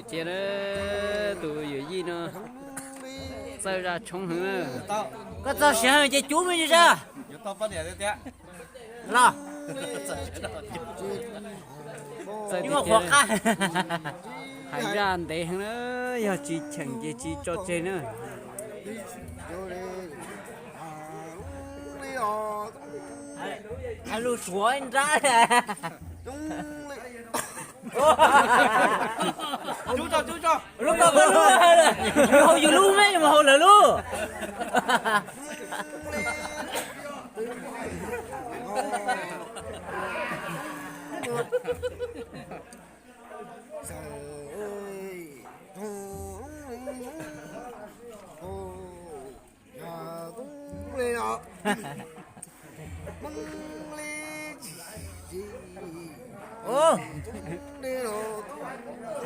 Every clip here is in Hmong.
Cia tus yawm yij no txawj zaj tshoob heev na. Koj txog siav heev ces cub me ntsis zaj los. Txawj tiag tiag, hais zaj ntev heev na, yog tsis cheem ces tsis tso tseg na. Hais lus Suav nrab. Lub koj lub, yus haus yus lub me, yus mus haus lawv lub.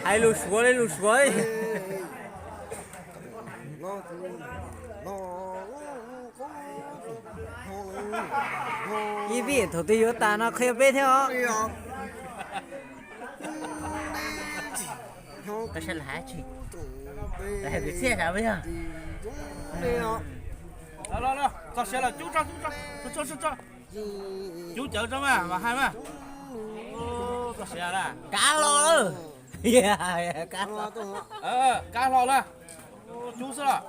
Hais lus Suav li lus Suav. Ib vij thaum twg yuav tas no qhia peb thiab os. Txog siav lawm, cub tso, cub tso, cub cawv tso mas, mas hais mas. Txog siav lawm, kav hlo lawm. Kav hlo lawm, cub xwb los.